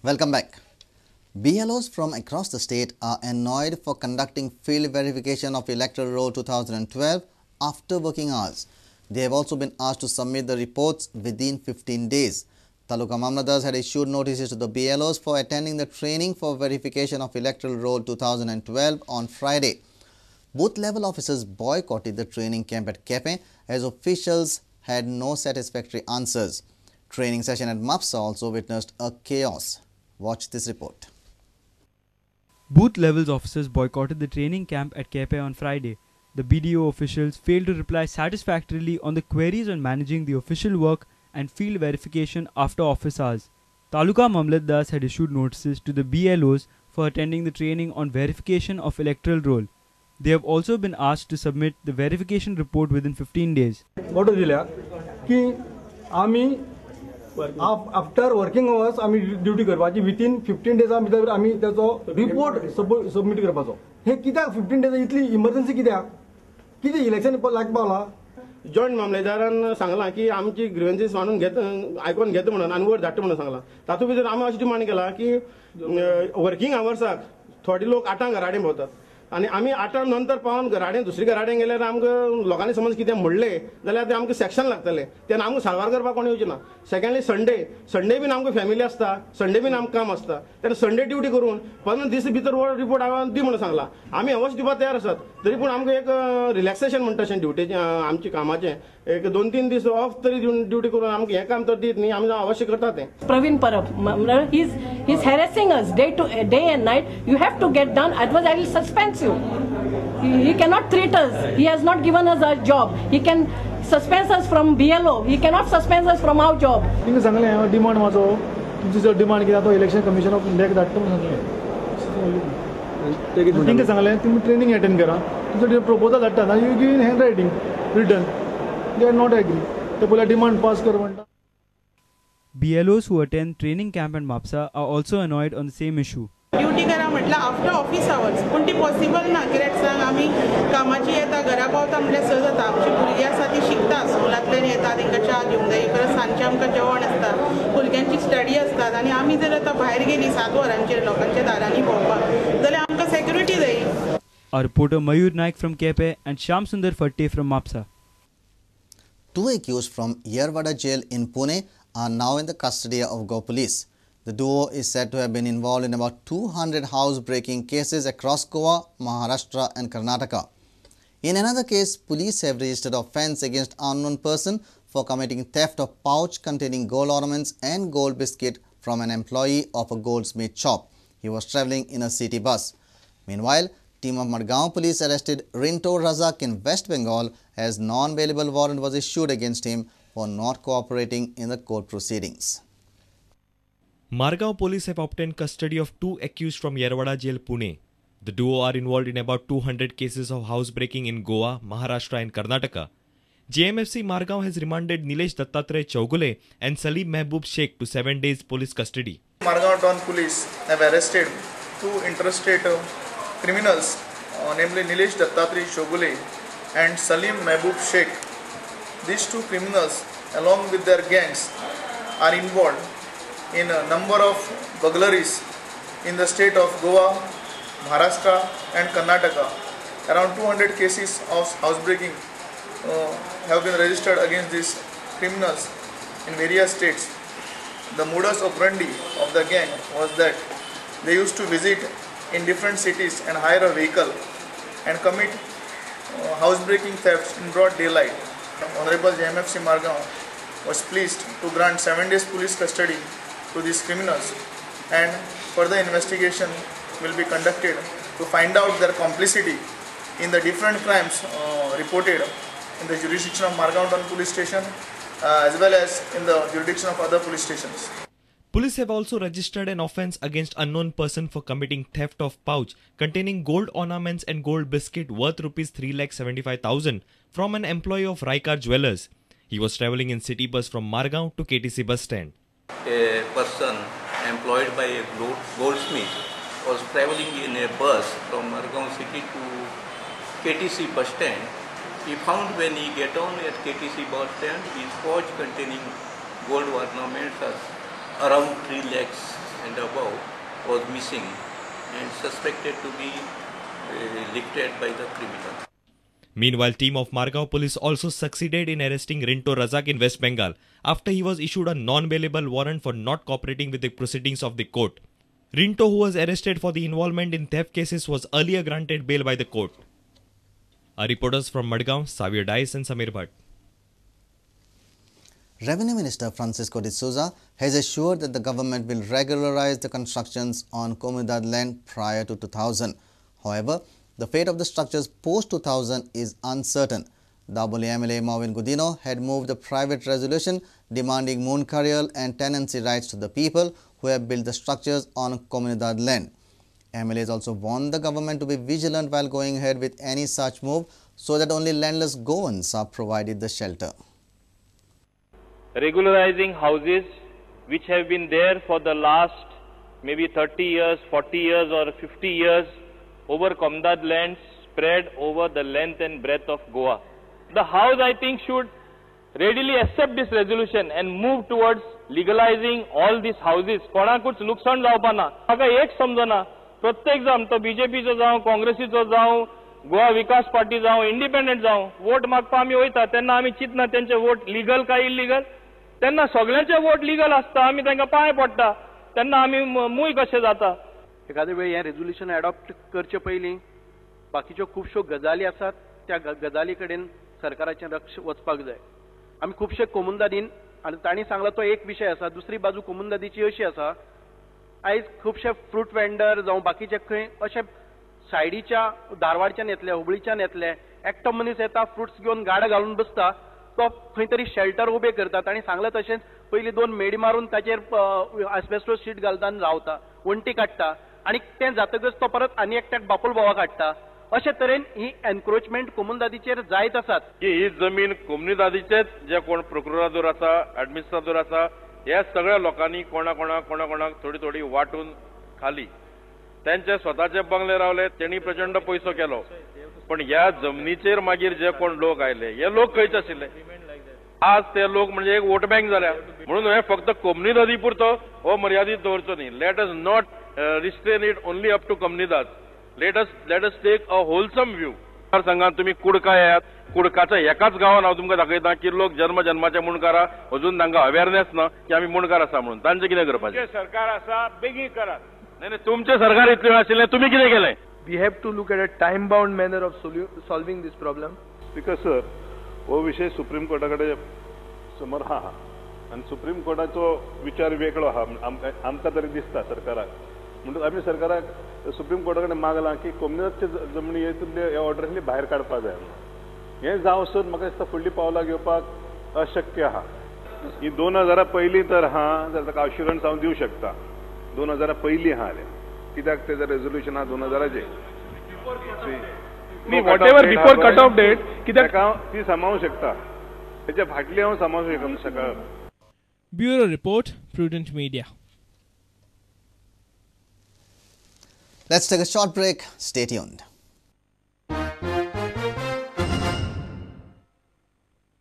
Welcome back. BLOs from across the state are annoyed for conducting field verification of Electoral Roll 2012 after working hours. They have also been asked to submit the reports within 15 days. Taluka Mamlatdars had issued notices to the BLOs for attending the training for verification of Electoral Roll 2012 on Friday. Booth level officers boycotted the training camp at Quepem as officials had no satisfactory answers. Training session at Mapsa also witnessed a chaos. Watch this report. Booth levels officers boycotted the training camp at Quepem on Friday. The BDO officials failed to reply satisfactorily on the queries on managing the official work and field verification after office hours. Taluka Mamlatdars had issued notices to the BLOs for attending the training on verification of electoral roll. They have also been asked to submit the verification report within 15 days. Order दिल्या की आमी after working hours आमी duty करपाची within 15 डेजा भितर आमी ताचो report submit करपाचो. हे कित्याक 15 डेज इतली इमर्जन्सी कित्याक? कितें इलेक्शन लागीं पावला? जॉयंट मामलेदारान सांगलां की आमची ग्रिव्हन्सीस मांडून घेत आयकोन घेता म्हणून आनी वयर धाडटा म्हणून सांगलां. तातूंत भितर आमी अशें डिमांड केला की वर्किंग आवर्साक थोडे लोक 8 घराडेन भोंवतात आनी आमी 8 नंतर पावन घराडेन दुसरी घराडेन गेल्यार आमकां लोकांनी समज कितें म्हणलें जाल्यार तें आमकां सेक्शन लागतलें, तेन्ना आमकां साल्वार करपाक कोण येवचें ना. सेकंडली संडे बीन आमकां फॅमिली आसता, संडे बीन आमकां काम आसता, तेन्ना संडे ड्युटी करून 15 दीस भितर हो रिपोर्ट हांवें दी म्हणून सांगला. आमी अवश्य दिवपाक तयार आसात, तरी पूण आमकां एक रिलॅक्सेशन म्हणटा अशें ड्युटेचें आमचें कामाचें एक 2-3 दीस ऑफ तरी दिवन ड्युटी करून आमकां हें काम तर दीत न्ही, आमी अवश्य करता तें. Praveen Parab, he's harassing us day to day and night. You have to get done, otherwise I will suspend you. He cannot treat us. He has not given us our job. He can suspend us from BLO. He cannot suspend us from our job. तिंगा सांगलें demand म्हाजो तुमची जो demand कितें तो election commission of इंडियाक धाडटा म्हणून सांगलें. तिंगा सांगलें तुमी ट्रेनिंग अटेंड करा, तुमचो प्रपोजल धाडटा ना, you give in hand writing written, they are not agree, ते पयलीं डिमांड पास कर म्हणटा. BLOs who attend training camp at Mapsa are also annoyed on the same issue. Duty करा म्हटल्यार आफ्टर ऑफिस आवर्स, पूण ती पॉसिबल ना. कित्याक सांग, आमी कामाची येता घरा पावता म्हटल्यार 6 जाता. आमची भुरगीं आसा ती शिकता, स्कुलांतल्यान येता, तांकां च्या घेवंक जाय, परत सांजचें आमकां जेवण आसता, भुरग्यांची स्टडी आसतात आनी आमी जर आतां भायर गेलीं 7 वरांचेर लोकांच्या दारांनी भोंवपाक जाल्यार आमकां सेक्युरिटी जाय. Our reporter Mayur Naik from Quepem and Shyam Sundar Fatte from Mapsa. Two accused from Yerwada jail in Pune are now in the custody of Goa Police. The duo is said to have been involved in about 200 house-breaking cases across Goa, Maharashtra and Karnataka. In another case, police have registered offence against unknown person for committing theft of pouch containing gold ornaments and gold biscuit from an employee of a goldsmith shop. He was travelling in a city bus. Meanwhile, team of Madgaon police arrested Rinto Razak in West Bengal as non-bailable warrant was issued against him for not cooperating in the court proceedings. Margao police have obtained custody of two accused from Yerwada jail, Pune. The duo are involved in about 200 cases of housebreaking in Goa, Maharashtra and Karnataka. JMFC Margao has remanded Nilesh Dattatray Chougule and Salim Mehboob Sheikh to 7 days police custody. Margao Town Police have arrested two interstate criminals, namely Nilesh Dattatray Chougule and Salim Mehboob Sheikh. These two criminals, along with their gangs, are involved in a number of burglaries in the state of Goa, Maharashtra and Karnataka. Around 200 cases of housebreaking have been registered against these criminals in various states. The modus operandi of the gang was that they used to visit in different cities and hire a vehicle and commit housebreaking thefts in broad daylight. Honorable JMFC Margao was pleased to grant 7 days police custody to these criminals, and further investigation will be conducted to find out their complicity in the different crimes reported in the jurisdiction of Margao Town Police Station as well as in the jurisdiction of other police stations. Police have also registered an offence against unknown person for committing theft of pouch containing gold ornaments and gold biscuit worth rupees 3,75,000 from an employee of Raikar Jewellers. He was travelling in city bus from Margao to KTC bus stand. A person employed by a goldsmith was travelling in a bus from Margao city to KTC bus stand. He found when he get on at KTC bus stand, his pouch containing gold ornaments are around 3 lakhs and above was missing and suspected to be lifted by the criminal. Meanwhile, team of Margao police also succeeded in arresting Rinto Razak in West Bengal after he was issued a non-bailable warrant for not cooperating with the proceedings of the court. Rinto, who was arrested for the involvement in theft cases, was earlier granted bail by the court. Our reporters from Madgaon, Savio Dice and Samir Bhatt. Revenue Minister Francisco de Souza has assured that the government will regularize the constructions on Comunidade land prior to 2000. However, the fate of the structures post-2000 is uncertain. Dabolim MLA Mauvin Godinho had moved a private resolution demanding Mundkarial and tenancy rights to the people who have built the structures on Comunidade land. MLAs also warned the government to be vigilant while going ahead with any such move so that only landless Goans are provided the shelter. Regularizing houses which have been there for the last maybe 30 years, 40 years or 50 years over Comunidade lands spread over the length and breadth of Goa. The House, I think, should readily accept this resolution and move towards legalizing all these houses. कोणाकूच लुकसाण जावपा ना. म्हाका एक समजना, प्रत्येक जावन तो बीजेपीचो जावं, काँग्रेसीचो जावं, गोवा विकास पार्टी जावं, इंडिपेंडंट जावं, वोट मागपा आमी वयता तेन्ना आमी चिंतना तेंचे वोट लिगल काय इलिगल. तेन्ना सगळ्यांचे वोट लिगल आसता, आमी तांकां पांय पडटा, तेन्ना आमी मूय कशें जाता. एखादे वेळ हें रेजोल्युशन एडॉप्ट करचे पयलीं बाकीच्यो खुबश्यो गजाली आसात, त्या गजाली कडेन सरकाराचें लक्ष वचपाक जाय. आमी खुबशे कोमुनिदादीन आनी तांणी सांगला तो एक विशय आसा, दुसरी बाजू कोमुनिदादीची अशी आसा, आयज खुबशे फ्रूट वेंडर जावं बाकीचे खंय अशे सायडीच्या धारवाडच्यान येतले, हुबळीच्यान येतले, एकटो मनीस येता फ्रुट्स घेवन गाडो घालून बसता, तो खंय तरी शेल्टर उबे करता. तांणी सांगलें तशेंच पयलीं दोन मेडी मारून ताचेर आस्बेस्टोस शीट घालता आनी रावता, वण्टी काडटा आनी तें जातकच तो परत आनी एकट्याक बापोल भावाक हाडटा. अशे तरेन ही एनक्रोचमेंट कोमुनिदादीचेर जायत आसात. की ही जमीन कोमुनिदादीचेच जे कोण प्रोक्युरादोर आसा, एडमिनिस्ट्रादोर आसा, ह्या सगळ्या लोकांनी कोणा कोणाक कोणा कोणाक थोडी थोडी वांटून खाली. त्यांचे स्वताचे बंगले रावले, तेणी प्रचंड पयसो केलो. पण ह्या जमनीचेर मागीर जे कोण लोक आयले, हे लोक खंयचे आशिल्ले? आज ते लोक म्हणजे एक वोट बँक जाल्या. म्हणून हे फक्त कोमुनिदादी पुरतो हो मर्यादीत दवरचो न्ही. Let us not restrain it only up to Comunidade. Let us take a wholesome view. संघात तुम्ही कुडका येयात, कुडकाच्या एकाच गांवान हांव तुमकां दाखयता की लोक जन्म जन्माचे मुंडकारा, अजून तांकां अवेरनेस ना की आमी मुंडकार आसा म्हणून. तांचें कितें करपाचें? सरकार आसा, बेगीन करात. नाही नाही, तुमचें सरकार इतलें आशिल्लें, तुमी कितें केलें? We have to look at a time bound manner of solving this problem. Speaker sir, हो विशय सुप्रीम कोर्टा कडेन समोर आहा आनी सुप्रीम कोर्टाचो विचार वेगळो आहा आमकां तरी दिसता सरकाराक. म्हणटकच आमी सरकाराक सुप्रीम कोर्टा कडेन मागलां की कोमुनिदादचे जमनी हे ऑर्डरींतली भायर काडपाक जाय म्हणून. हें जावसर म्हाका दिसता फुडलीं पावलां घेवपाक अशक्य आहा. ही 2000 पयलीं तर आहा जाल्यार ताका अश्युरन्स हांव दिवं शकता. 2000 पयलीं आहा जाल्यार कित्याक तेजो रेजोल्युशन आहा 2000चेर. Whatever before cut off date कित्याक ती सांबाळूंक शकता, तेच्या फाटली हांव सांबाळूंक शकना. Bureau report, Prudent Media. Let's take a short break. Stay tuned.